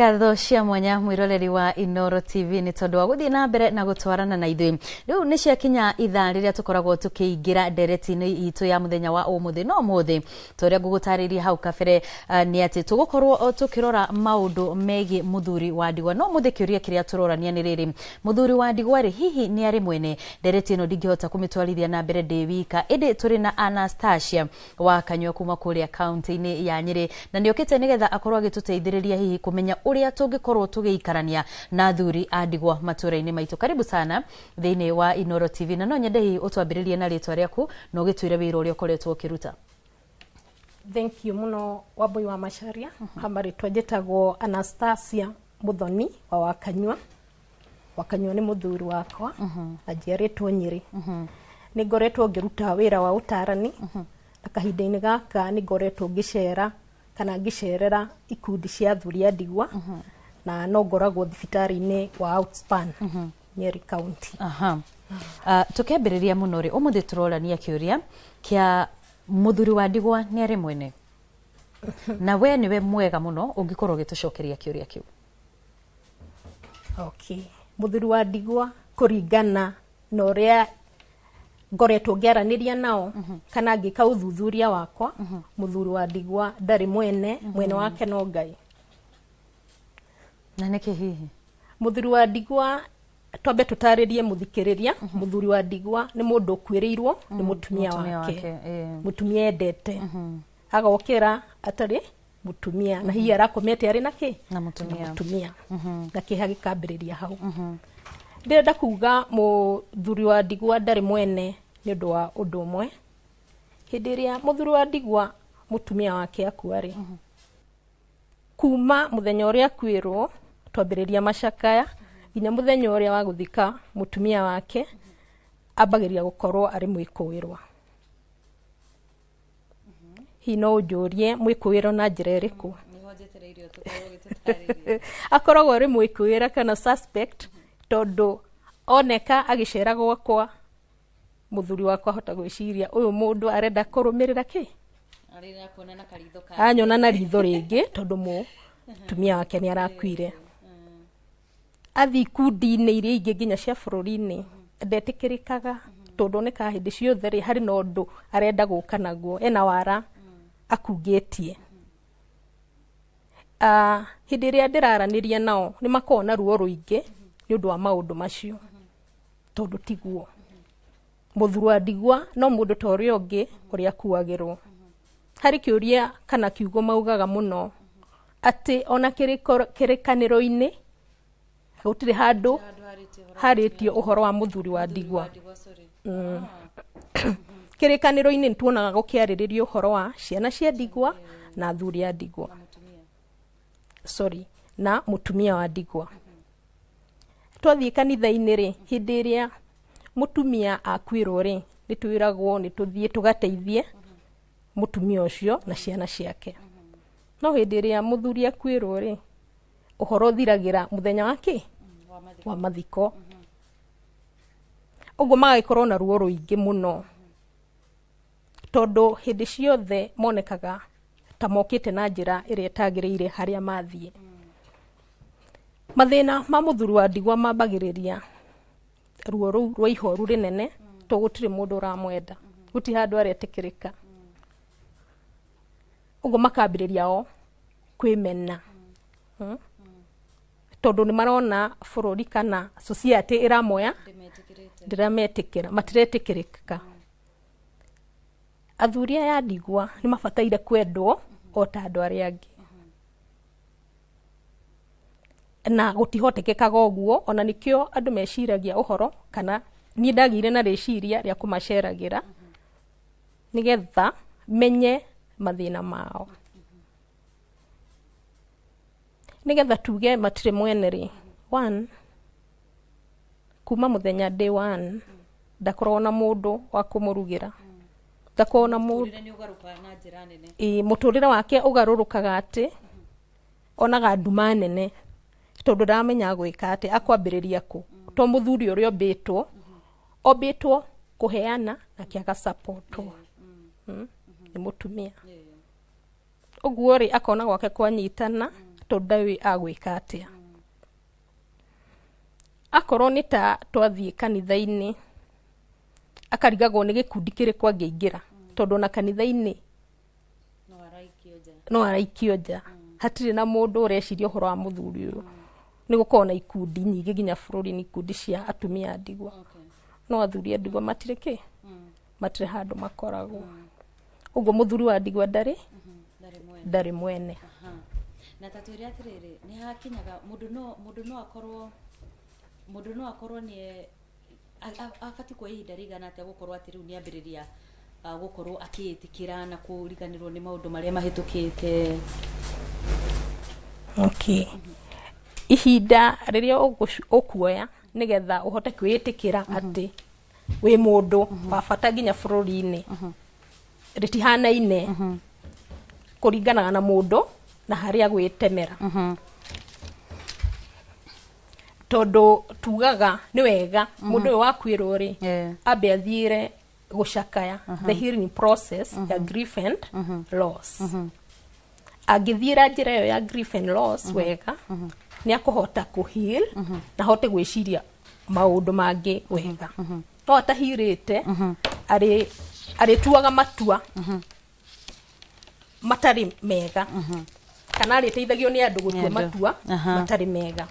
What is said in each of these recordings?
Ngatho cia mwanya mwiroreri wa Inoro TV nĩ tondũ wa gũthiĩ na mbere na gũtwarana na ithuĩ. Rĩu nĩ ciakinya ithaa rĩrĩa tũkoragwo tũkĩingĩra ndereti-inĩ itũ ya mũthenya wa ũmũthĩ. No ũmũthĩ ta ũrĩa ngũgũtarĩirie hau kabere nĩ atĩ tũgũkorwo tũkĩrora maũndũ megiĩ mũthuri wa ndigwa. No ũmũthĩ kĩũria kĩrĩa tũrorania nĩ rĩrĩ, mũthuri wa ndigwa rĩ, hihi nĩ arĩ mwene? Ndereti ĩno ndingĩhota kũmĩtwarithia na mbere ndĩ wika, ĩndĩ tũrĩ na Anastasia wa Kanyua kuma kũrĩa kaunti-inĩ ya Nyĩrĩ, na nĩ okĩte nĩgetha akorwo agĩtũteithĩrĩria hihi kũmenya ũrĩa tũngĩkorwo tũgĩikarania na athuri a ndigwa matũra-inĩ maitũ. Karibu sana thĩinĩ wa Inoro TV, na no nyende hihi ũtwambĩrĩrie na rĩtwa rĩaku na ũgĩtwĩre wĩra ũrĩa ũkoretwo ũkĩruta. Thank you mũno Wambui wa Macharia. Hama rĩtwa njĩtagwo Anastasia Muthoni wa Wakanyua. Wakanyua nĩ mũthuri wakwa na njiarĩtwo Nyĩrĩ. Nĩ ngoretwo ngĩruta wĩra wa ũtarani na kahinda-inĩ gaka nĩ ngoretwo ngĩcera kana ngĩcerera ikundi cia athuri a ndigwa na no ngoragwo thibitarĩ-inĩ wa Outspan Nyeri County. Aha. Tũkĩambĩrĩria mũno rĩ, ũmũthĩ tũrorania kĩũria kĩa mũthuri wa ndigwa nĩ arĩ mwene, na we nĩwe mwega mũno ũngĩkorwo ũgĩtũcokeria kĩũria kĩu. Okay. Mũthuri wa ndigwa kũringana na ũrĩa ngoretwo ngĩaranĩria nao kana ngĩka ũthuthuria wakwa, mũthuri wa ndigwa ndarĩ mwene, mwene wake no Ngai. Na nĩkĩ hihi? Mũthuri wa ndigwa, twambe tũtarĩrie mũthikĩrĩria, mũthuri wa ndigwa nĩ mũndũ ũkuĩrĩirwo nĩ mũtumia wake, mũtumia endete, agokĩra atarĩ mũtumia na hihi arakomete arĩ na kĩ? Na mũtumia. Mũtumia. Na kĩeha gĩkambĩrĩria hau. Ndĩrenda kuga mũthuri wa ndigwa ndarĩ mwene nĩ ũndũ wa ũndũ ũmwe. Hĩndĩ ĩrĩa mũthuri wa ndigwa mũtumia wake akua rĩ, kuma mũthenya ũrĩa akuĩrwo twambĩrĩria macakaya nginya mũthenya ũrĩa wa gũthika mũtumia wake, ambagĩrĩria gũkorwo arĩ mwĩkũĩrwa. Hihi no ũnjũrie mwĩkũĩrwo na njĩra ĩrĩkũ? Akoragwo arĩ mwĩkũĩra kana suspect tondũ oneka agĩcera gwakwa, mũthuri wakwa ahota gwĩciria ũyũ mũndũ arenda kũrũmĩrĩra kĩ? Anyona na ritho rĩngĩ tondũ mũtumia wake nĩ arakuire. Athiĩ ikundi-inĩ iria ingĩ nginya cia bũrũri-inĩ ndetĩkĩrĩkaga tondũ onekaga hĩndĩ ciothe rĩ harĩ na ũndũ arenda gũka naguo, ena wara akungĩtie. Hĩndĩ ĩrĩa ndĩraranĩria nao nĩ makoragwo na ruo rũingĩ nĩ ũndũ wa maũndũ macio tondũ tiguo. Mũthuri wa ndigwa no mũndũ ta ũrĩa ũngĩ ũrĩa akuagĩrwo. Harĩ kĩũria kana kiugo maugaga mũno atĩ ona kĩrĩkanĩro-inĩ gũtirĩ handũ harĩtio ũhoro wa mũthuri wa ndigwa. Kĩrĩkanĩro-inĩ nĩ tuonaga gũkĩarĩrĩrio ũhoro wa ciana cia ndigwa na athuri a ndigwa. Sorry, na mũtumia wa ndigwa. Twathiĩ kanitha-inĩ rĩ, hĩndĩ ĩrĩa mũtumia akuĩrwo rĩ, nĩ twĩragwo nĩ tũthiĩ tũgateithie mũtumia ũcio na ciana ciake. No hĩndĩ ĩrĩa mũthuri akuĩrwo rĩ, ũhoro ũthiragĩra mũthenya wa kĩ? Wa mathiko. Ũguo magagĩkorwo na ruo rũingĩ mũno tondũ hĩndĩ ciothe monekaga ta mokĩte na njĩra ĩrĩa ĩtagĩrĩire harĩa mathiĩ. Mathĩna ma mũthuri wa ndigwa mambagĩrĩria ruo rũu rwa ihoru rĩnene tondũ gũtirĩ mũndũ ũramwenda, gũtirĩ handũ aretĩkĩrĩka. Ũguo makambĩrĩria o kwĩmena. Tondũ nĩ marona bũrũri kana society ĩramoya ndĩrametĩkĩra, matiretĩkĩrĩka. Athuri aya a ndigwa nĩ mabataire kwendwo o ta andũ arĩa angĩ. Na gũtihotekekaga ũguo, ona nĩkĩo andũ meciragia ũhoro kana niĩ ndagĩire na rĩciria rĩa kũmaceragĩra nĩgetha menye mathĩna mao. Nĩgetha tuge matirĩ mwene rĩ, one, kuma mũthenya day one ndakoragwo na mũndũ wa kũmũrugĩra, ndakoragwo na mũndũ. Ĩĩ, mũtũrĩre wake ũgarũrũkaga atĩ onaga nduma nene tondũ ndaramenya gwĩka atĩ akwambĩrĩria kũ. To mũthuri ũrĩa ombĩtwo, ombĩtwo kũheana nake agasapotwo nĩ mũtumia. Ũguo rĩ akona gwake kwanyitana Tondũ ndaũĩ agwĩka atĩa. Akorwo nĩ ta twathiĩ kanitha-inĩ, akarigagwo nĩ gĩkundi kĩrĩkũ angĩingĩra, tondũ ona kanitha-inĩ no araikio nja. Hatirĩ na mũndũ ũreciria ũhoro wa mũthuri ũyũ. Nĩ gũkoragwo na ikundi nyingĩ nginya bũrũri-inĩ, ikundi cia atumia a ndigwa, no athuri a ndigwa matirĩ kĩ, matirĩ handũ makoragwo. Ũguo mũthuri wa ndigwa ndarĩ mwene. Na ta twĩre atĩrĩrĩ, nĩ hakinyaga mũndũ no akorwo nĩ abatiĩ kuoya ihinda rĩigana atĩa gũkorwo atĩ rĩu nĩ ambĩrĩria gũkorwo akĩĩtĩkĩra na kũriganĩrwo nĩ maũndũ marĩa mahĩtũkĩte? Okay, ihinda rĩrĩa ũkuoya nĩgetha ũhote kwĩĩtĩkĩra atĩ wĩ mũndũ wa bata nginya bũrũri-inĩ rĩtihanaine, kũringanaga na mũndũ na harĩa gwĩtemera, tondũ tugaga nĩ wega mũndũ ũyũ wakuĩrwo rĩ, ambe athiĩre gũcakaya, the healing process ya grief and loss. Angĩthiĩra njĩra ĩyo ya grief and loss wega, nĩ akũhota kũ heal na ahote gwĩciria maũndũ mangĩ wega. No atahirĩte, arĩ arĩtuaga matua matarĩ mega, kana arĩteithagio nĩ andũ gũtua Nĩ andũ. matua matarĩ mega.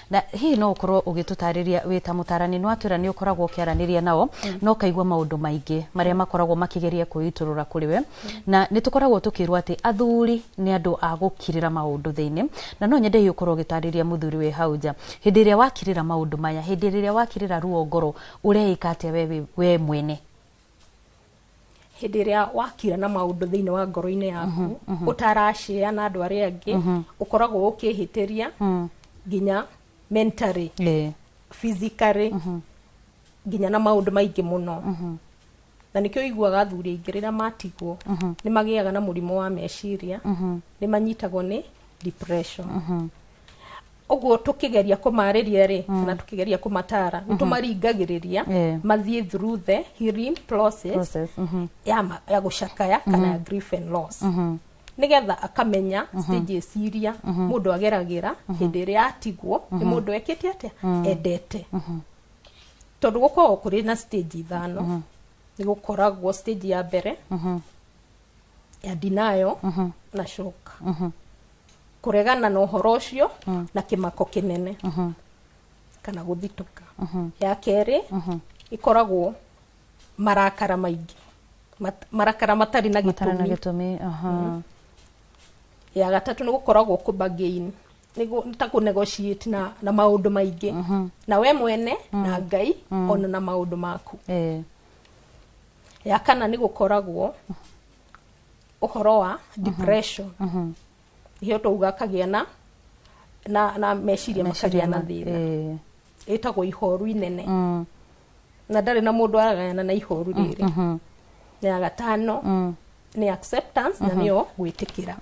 Na hihi no ũkorwo ũgĩtũtarĩria wĩ ta mũtarani, nĩ watwĩra nĩ ũkoragwo ũkĩaranĩria nao no ũkaigua maũndũ maingĩ marĩa makoragwo makĩgeria kwĩitũrũra kũrĩ we, na nĩ tũkoragwo tũkĩrwo atĩ athuri nĩ andũ a gũkirĩra maũndũ thĩinĩ, na no nyende hihi ũkorwo ũgĩtarĩria mũthuri wĩ hau nja, hĩndĩ ĩrĩa wakirĩra maũndũ maya, hĩndĩ ĩrĩa wakirĩra ruo ngoro, ũreĩka atĩa we mwene? Hĩndĩ ĩrĩa wakira na maũndũ thĩinĩ wa ngoro-inĩ yaku ũtaracĩa na andũ arĩa angĩ, ũkoragwo ũkĩhĩtĩria nginya mentally, physically, nginya na maũndũ maingĩ mũno. Na nĩkĩo ũiguaga athuri aingĩ rĩrĩa matigwo nĩ magĩaga na mũrimũ wa meciria, nĩ manyitagwo nĩ depression. Ũguo tũkĩgeria kũmarĩria rĩ, kana tũkĩgeria kũmatara, nĩ tũmaringagĩrĩria mathiĩ through the healing process, process. Ya gũcakaya kana ya grief and loss, nĩgetha akamenya stages iria mũndũ ageragĩra hĩndĩ ĩrĩa atigwo nĩ mũndũ ekĩte atĩa, endete. Tondũ gũkoragwo kũrĩ na stage ithano. Nĩ gũkoragwo stage ya mbere ya denial na shock, kũregana na ũhoro ũcio na kĩmako kĩnene kana gũthitũka. Ya kerĩ ĩkoragwo marakara maingĩ, marakara matarĩ na matarĩ na gĩtũmi. Gĩtũmi, aha. Ya gatatũ nĩ gũkoragwo kũ bargain, nĩ ta kũ negotiate na maũndũ maingĩ na we mwene na Ngai ona na maũndũ maku. Ya kana nĩ gũkoragwo ũhoro wa depression, nĩho twauga akagĩa na meciria makagĩa na thĩna, ĩtagwo ihoru inene, na ndarĩ na mũndũ aragayana na ihoru rĩrĩ. Na ya gatano nĩ acceptance, na nĩyo gwĩtĩkĩra.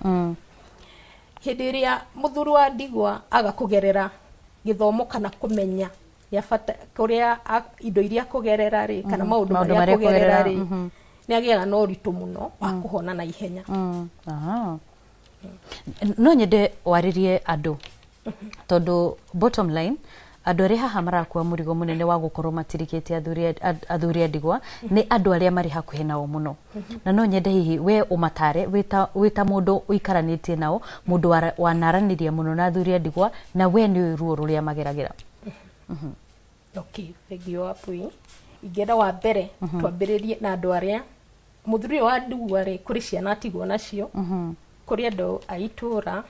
Hĩndĩ ĩrĩa mũthuri wa ndigwa aga kũgerera gĩthomo kana kũmenya nĩ kũrĩa indo iria kũgerera rĩ, kana maũndũ maũndũ marĩa marĩa kũgerera kũgerera, rĩ, nĩ agĩaga na ũritũ mũno wa kũhona na ihenya. Aha. No nyende warĩrie andũ, tondũ bottom line andũ arĩa haha marakua mũrigo mũnene wa gũkorwo matirikĩte athuri a ndigwa nĩ andũ arĩa marĩ hakuhĩ nao mũno, na no nyende hihi we ũmatare wĩ ta mũndũ ũikaranĩtie nao, mũndũ wanaranĩria mũno na athuri a ndigwa, na we nĩ ũĩ ruo rũrĩa mageragĩra. Okay, thank you. Apui ingĩenda wa mbere twambĩrĩrie na andũ arĩa mũthuri ũyũ wa ndigwa rĩ, kũrĩ ciana atigwo nacio, kũrĩ andũ a itũũra.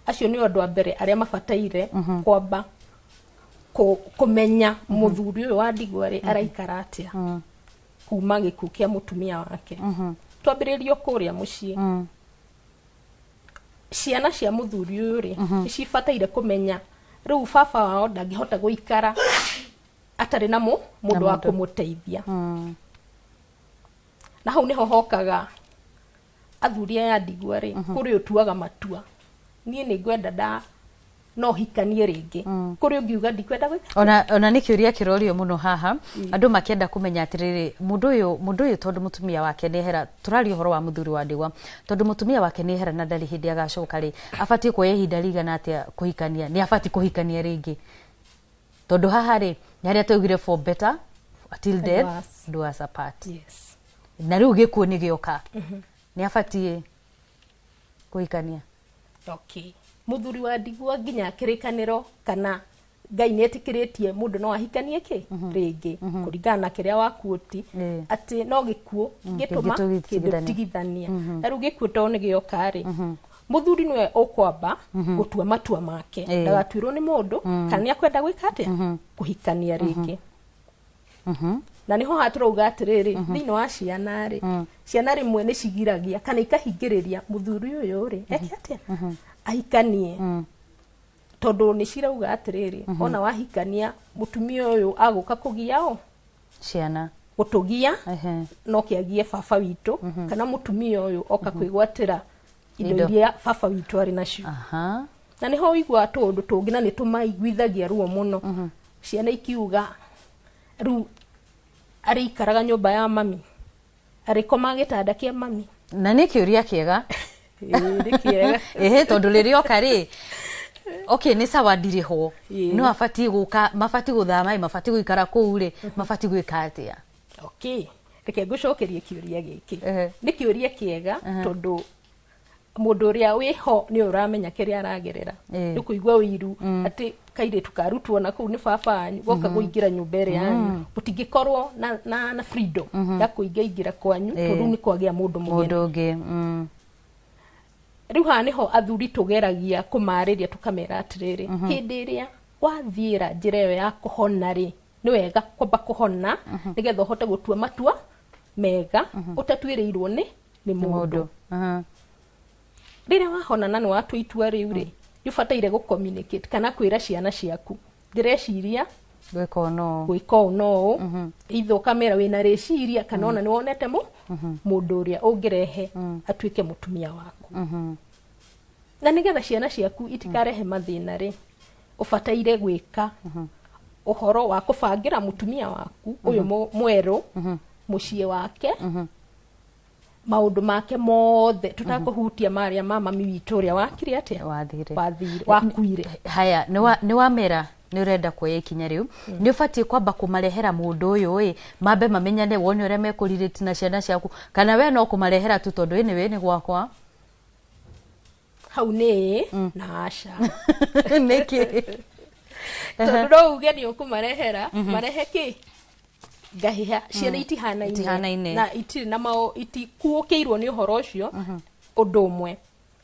Acio nĩ andũ a mbere arĩa mabataire kwamba kũmenya mũthuri ũyũ wa ndigwa rĩ, araikara atĩa kuma gĩkuũ kĩa mũtumia wake. Twambĩrĩrie o kũrĩa mũciĩ. Ciana cia mũthuri ũyũ rĩ, nĩ cibataire kũmenya rĩu baba wao ndangĩhota gũikara atarĩ na mũndũ wa mũndũ. kũmũteithia. Na hau nĩho hokaga athuri aya a ndigwa rĩ, kũrĩ ũtuaga matua, niĩ nĩ ngwenda No hikanie rĩngĩ kũrĩ ũngiuga ndikwenda gwĩka. Ona nĩ kĩũria kĩrorio mũno haha, andũ makĩenda kũmenya atĩrĩrĩ, mũndũ ũyũ tondũ mũtumia wake nĩ ehera, tũraria ũhoro wa mũthuri wa ndigwa, tondũ mũtumia wake nĩ ehera na ndarĩ hĩndĩ agacoka rĩ, abatiĩ kuoya ihinda rĩigana atĩa kũhikania? Nĩ abatiĩ kũhikania rĩngĩ? Tondũ haha rĩ, nĩ harĩa twaugire for better till death us do us apart. Yes. Na rĩu gĩkuũ nĩ gĩoka, nĩ abatiĩ kũhikania? Okay, mũthuri wa ndigwa, nginya kĩrĩkanĩro kana Ngai nĩ etĩkĩrĩtie mũndũ no ahikanie kĩ rĩngĩ kũringana na kĩrĩa wakuoti, atĩ no gĩkuũ gĩtũma kĩngĩtũtigithania. Kĩndũ tigithania. Na rĩu gĩkuũ to nĩ gĩoka rĩ, mũthuri nĩwe ũkwamba gũtua matua make, ndagatuĩrwo nĩ mũndũ, kana nĩ akwenda gwĩka atĩa, kũhikania rĩngĩ. Na nĩho haha tũrauga atĩrĩrĩ, thĩinĩ wa ciana rĩ, ciana rĩmwe nĩ cigiragia kana ikahingĩrĩria mũthuri ũyũ rĩ eke atĩa, ahikanie, tondũ nĩ cirauga atĩrĩrĩ, ona wahikania mũtumia ũyũ agũka kũgia o ciana gũtũgia, no kĩagie baba witũ, kana mũtumia ũyũ oka kwĩgwatĩra indo Indo. iria baba witũ arĩ nacio. Na nĩho ũiguaga tũũndũ tũngĩ na nĩ tũmaiguithagia ruo mũno, ciana ikiuga rĩu arĩikaraga nyũmba ya mami, arĩkomaga gĩtanda kĩa mami. Na nĩ kĩũria kĩega. Ĩĩ, nĩ kĩega. Ĩhĩ, tondũ rĩrĩa oka rĩ, okay, nĩ sawa, ndirĩ ho, no abatiĩ gũka, mabatiĩ gũthama ĩ, mabatiĩ gũikara kũu rĩ, mabatiĩ gwĩka atĩa? Okay, reke ngũcokerie kĩũria gĩkĩ. Nĩ kĩũria kĩega, tondũ mũndũ ũrĩa wĩho nĩ ũramenya kĩrĩa aragerera. Nĩ kũigua ũiru atĩ kairĩtu karutwo na kũu nĩ baba wanyu goka kũingĩra nyũmba ĩrĩa yanyu, mũtingĩkorwo na freedom ya kũingaingĩra kwanyu, tondũ rĩu nĩ kwagĩa mũndũ mũgeni. Mũndũ ũngĩ. Rĩu haha nĩho athuri tũgeragia kũmarĩria, tũkamera atĩrĩrĩ, hĩndĩ ĩrĩa wathiĩra njĩra ĩyo ya kũhona rĩ, nĩ wega kwamba kũhona nĩgetha ũhote gũtua matua mega ũtatuĩrĩirwo nĩ mũndũ. Mũndũ. Rĩrĩa wahona na nĩ watua itua rĩu rĩ, nĩ ũbataire gũ communicate kana kwĩra ciana ciaku, ndĩreciria gwĩka ũũ no gwĩka ũũ no ũũ, ithe ũkamera wĩna rĩciria kana ona nĩ wonete mũndũ ũrĩa ũngĩrehe atuĩke mũtumia waku. Na nĩgetha ciana ciaku itikarehe mathĩna rĩ, ũbataire gwĩka ũhoro wa kũbangĩra mũtumia waku ũyũ mwerũ mũciĩ wake, maũndũ make mothe, tũtakũhutia marĩa ma mami witũ ũrĩa wakire atĩa, wathire. Wathire, wakuire. Haya, nĩ wamera nĩ ũrenda kuoya ikinya rĩu, nĩ ũbatiĩ kwamba kũmarehera mũndũ ũyũ ĩ, mambe mamenyane, wone ũrĩa mekũrirĩti na ciana ciaku, kana we no kũmarehera tu tondũ anyway nĩ gwakwa? Hau nĩ ĩ na aca. Nĩkĩ? Tondũ no uge nĩ ũkũmarehera, marehe kĩ ngahĩha, ciana itihanaine. Itihanaine. Na itirĩ na mao, itikuũkĩirwo nĩ ũhoro ũcio ũndũ ũmwe.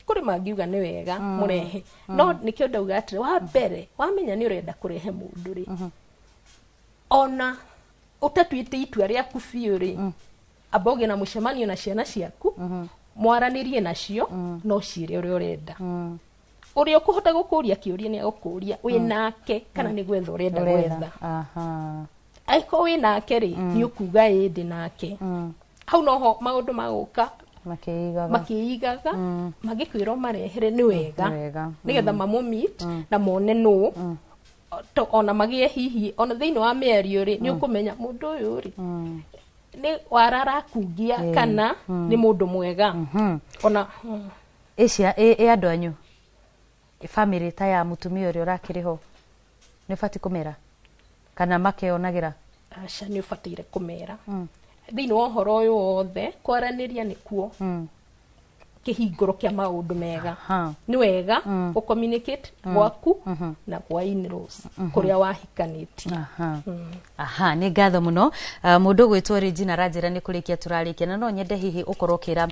Kũrĩ mangiuga nĩ wega mũrehe, no nĩkĩo ndauga atĩrĩ, wa mbere wamenya nĩ ũrenda kũrehe mũndũ rĩ, ona ũtatuĩte itua rĩaku biũ rĩ, amba ũgĩe na mũcemanio na ciana ciaku, mwaranĩrie nacio, no ciĩre ũrĩa ũrenda. Ũrĩa ũkũhota gũkũria kĩũria nĩ agũkũria wĩ nake kana nĩ gwetha ũrenda gwetha. Angĩkorwo wĩ nake rĩ, nĩ ũkuga ĩ ndĩ nake. Hau noho maũndũ magũka makĩigaga. Makĩigaga, mangĩkwĩrwo marehere nĩ wega, Nĩ wega. Nĩgetha mamũ-meet na mone nũ ona magĩe hihi ona thĩinĩ wa mĩario rĩ, nĩ ũkũmenya mũndũ ũyũ rĩ nĩ wararakungia kana nĩ mũndũ mwega ona. Ĩcia ĩ andũ anyu, bamĩrĩ ta ya mũtumia ũrĩa ũrakĩrĩ ho, nĩ ũbatiĩ kũmera kana makeonagĩra? Aca, nĩ ũbataire kũmera. Thĩinĩ wa ũhoro ũyũ wothe, kwaranĩria nĩkuo kĩhingũro kĩa maũndũ mega. Nĩ wega gũ communicate gwaku na kwa in-laws kũrĩa wahikanĩtie. Aha, nĩ ngatho mũno. Mũndũ ũgwĩtwo Regina aranjĩra nĩ kũrĩkia tũrarĩkia, na no nyende hihi ũkorwo ũkĩra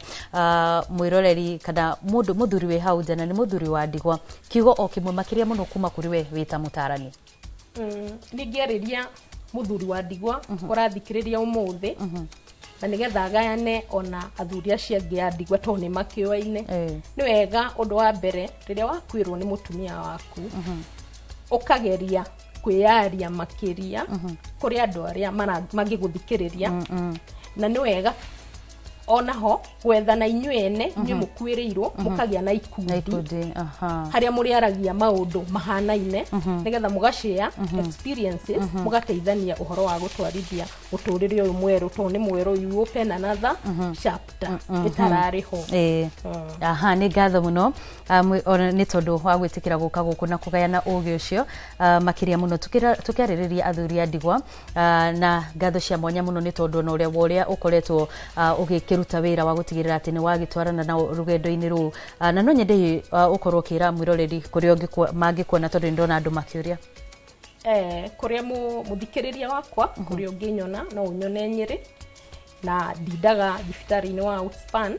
mwĩroreri kana mũndũ mũthuri wĩ hau nja na nĩ mũthuri wa ndigwa kiugo o kĩmwe makĩria mũno kuma kũrĩ we wĩ ta mũtarani. Ningĩarĩria mũthuri wa ndigwa ũrathikĩrĩria ũmũthĩ, na nĩgetha agayane ona athuri acio angĩ a ndigwa tondũ nĩ makĩoaine, nĩ wega ũndũ wa mbere rĩrĩa wakuĩrwo nĩ mũtumia waku, ũkageria kwĩyaria makĩria kũrĩ andũ arĩa mangĩgũthikĩrĩria. Na nĩ wega Onaho gwethana inyuĩ ene, inyuĩ mũkuĩrĩirwo, mũkagĩa na na ikundi ikundi, aha. Harĩa mũrĩaragia maũndũ mahanaine, nĩgetha mũgashare experiences, mũgateithania ũhoro wa gũtwarithia mũtũrĩre ũyũ mwerũ, tondũ nĩ mwerũ. You open another chapter ĩtararĩ ho. Ĩĩ. Aha, nĩ ngatho mũno, ona nĩ tondũ wa gwĩtĩkĩra gũka gũkũ na kũgayana ũgĩ ũcio, makĩria mũno tũkĩarĩrĩria athuri a ndigwa, na ngatho cia mwanya mũno nĩ tondũ ona ũrĩa wa ũrĩa ũkoretwo ũgĩkĩruta wĩra wa gũtigĩrĩra atĩ nĩ wagĩtwarana na rũgendo-inĩ rũu. Na no nyende ũkorwo ũkĩra mwĩroreri kũrĩa mangĩkuona, tondũ nĩ ndona andũ makĩũria. Kũrĩa mũthikĩrĩria wakwa, kũrĩa ũngĩnyona, no ũnyone Nyĩrĩ, na ndindaga thibitarĩ-inĩ wa Outspan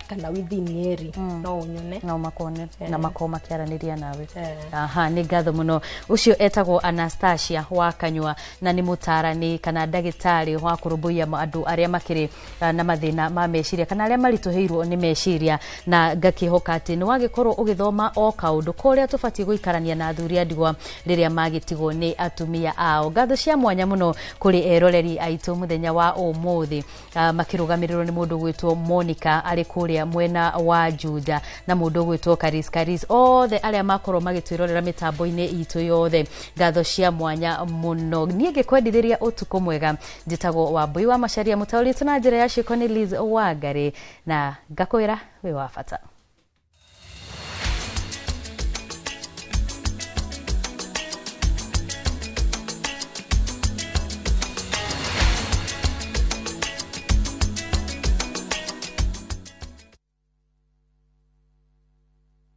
kana within Nyeri, no ũnyone. No makone na makorwo makĩaranĩria nawe. Eh. Aha, nĩ ngatho mũno. Ũcio etagwo Anastasia wa Kanyua, na nĩ mũtarani kana ndagĩtarĩ wa kũrũmbũiya andũ arĩa makĩrĩ na mathĩna ma meciria kana arĩa maritũhĩirwo nĩ meciria, na ngakĩhoka atĩ nĩ wagĩkorwo ũgĩthoma o kaũndũ korĩa tũbatiĩ gũikarania na athuri a ndigwa rĩrĩa magĩtigwo nĩ atumia ao. Ngatho cia mwanya mũno kũrĩ eroreri aitũ mũthenya wa ũmũthĩ, makĩrũgamĩrĩrwo nĩ mũndũ ũgwĩtwo Monica arĩ kũrĩa mwena wa Juja, na mũndũ ũgwĩtwo Karis Karis, othe arĩa makorwo magĩtwĩrorera mĩtambo-inĩ itũ yothe, ngatho cia mwanya mũno. Niĩ ngĩkwendithĩria ũtukũ mwega, njĩtagwo Wambui wa Macaria, mũtaũri witũ na njĩra ya ciĩko nĩ Liz Wangari, na ngakwĩra wĩ wa bata.